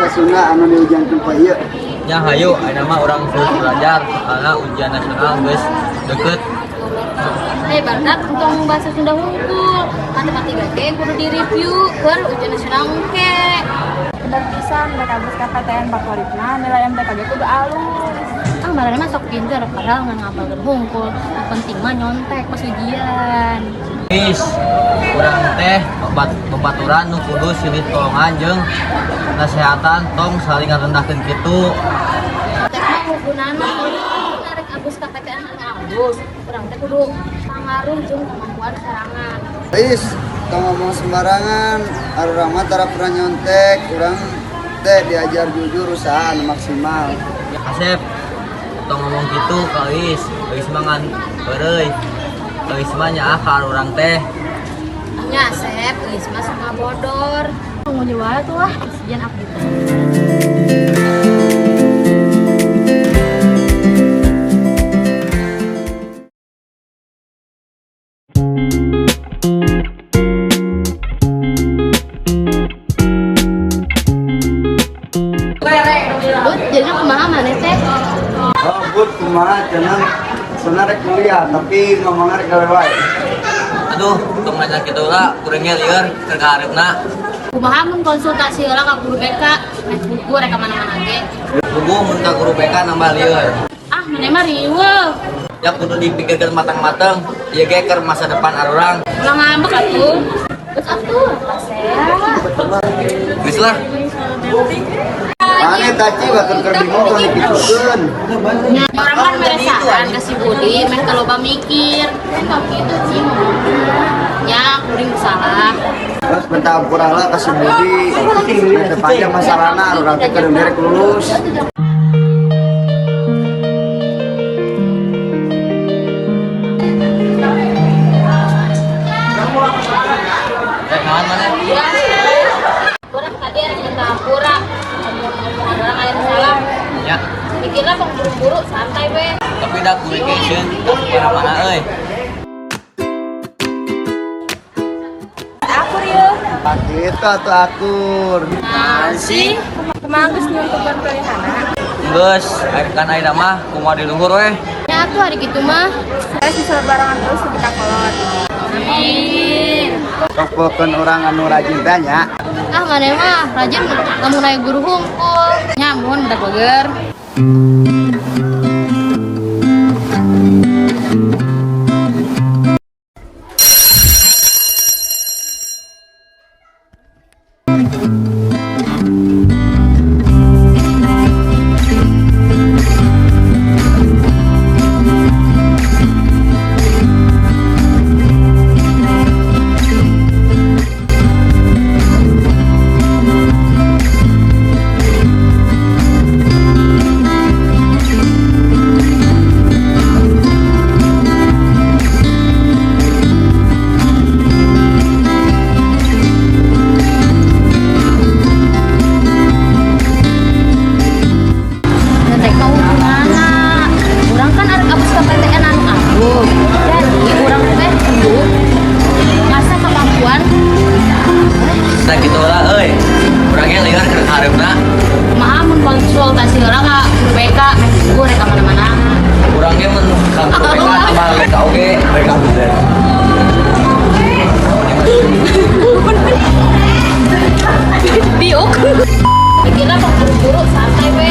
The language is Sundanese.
Bahasa Sunda anu diujiankeun poe ieu. Nya hayu, ayeuna mah urang terus belajar soalna ujian nasional geus deket. Hei barudak, tong bahasa Sunda hungkul. Matematika ge kudu di-review keur ujian nasional engke. Bener pisan, mereka abus ka PTN favoritna, nilai MTK ge kudu alus. Ah, marane mah sok pinter padahal ngan ngapalkeun hungkul. Nu penting mah nyontek pas ujian. Is, urang teh babaturan nu kudu silih tolongan jeung nasehatan, tong saling ngarendahkeun kitu. Teh mah gunana arek abus ka PTN anu alus. Urang teh kudu pangaruh jeung kemampuan sorangan. Is, tong ngomong sembarangan, arurang mah tara pernah nyontek, urang teh diajar jujur, usaha anu maksimal. Asep, tong ngomong kitu ka Euis, Euis mah ngan heureuy. Euis mah nyaah ka urang teh. Nya Asep, geus mah sok ngabodor. Tunggu wae tuh lah, ujian abdi teh. Bud, jadinya kumaha maneh teh? Oh, Bud, kumaha cenah? Cenah rek kuliah, tapi ngomongna rek gawe wae. Aduh, tong nanya kitu lah, kuringnya lieur keur kahareupna. Kumaha mun konsultasi heula ka guru BK, rek buku rek ka mana-mana ge. Puguh mun ka guru BK nambah lieur. Ah, maneh mah riweuh. Ya kudu dipikirkeun matang-matang, ieu ge keur masa depan arurang. Ulah ngambek atuh. Geus atuh, pasea. Geus lah. Maneh taci batur keur bingung tong dikitukeun. Nya urang kan mere saran ka si Budi, meh teu loba mikir. Kan tong kitu sih ngomongna. Nya kuring salah. Terus minta ampura lah ka si Budi. Teu panjang masalahna, arurang teh keur rek lulus. Rek naon maneh? Urang tadi rek minta ampura. Mun omongan urang aya nu salah. Ya, Mikirna tong buru-buru, santai we. Tapi da kuring ge sieun ka mana-mana euy. Akur yeuh. Gitu atuh akur. Nah, sih. Kumaha geus nyuntukeun pilihana? Geus, kan ayeuna mah kumaha di luhur weh. Ya atuh hari kitu mah. Saya bisa barengan terus nepi ka kolot. Amin. Sok pokeun urang anu rajin teh nya. Ah, maneh mah rajin lamun aya guru hungkul. Nya mun budak beger. Teh kau gimana? Urang kan arek abus ka PTN anu alus. Jadi urang teh kudu ngasah kemampuan. Nah kitu lah euy. Urang ge lieur keur kahareupna. Kumaha mun konsultasi heula ka guru BK, meh buku rek ka mana-mana. Urang ge mun ka guru BK tambah BK oge, BK bener. Biuk. Mikirna tong buru-buru, santai we.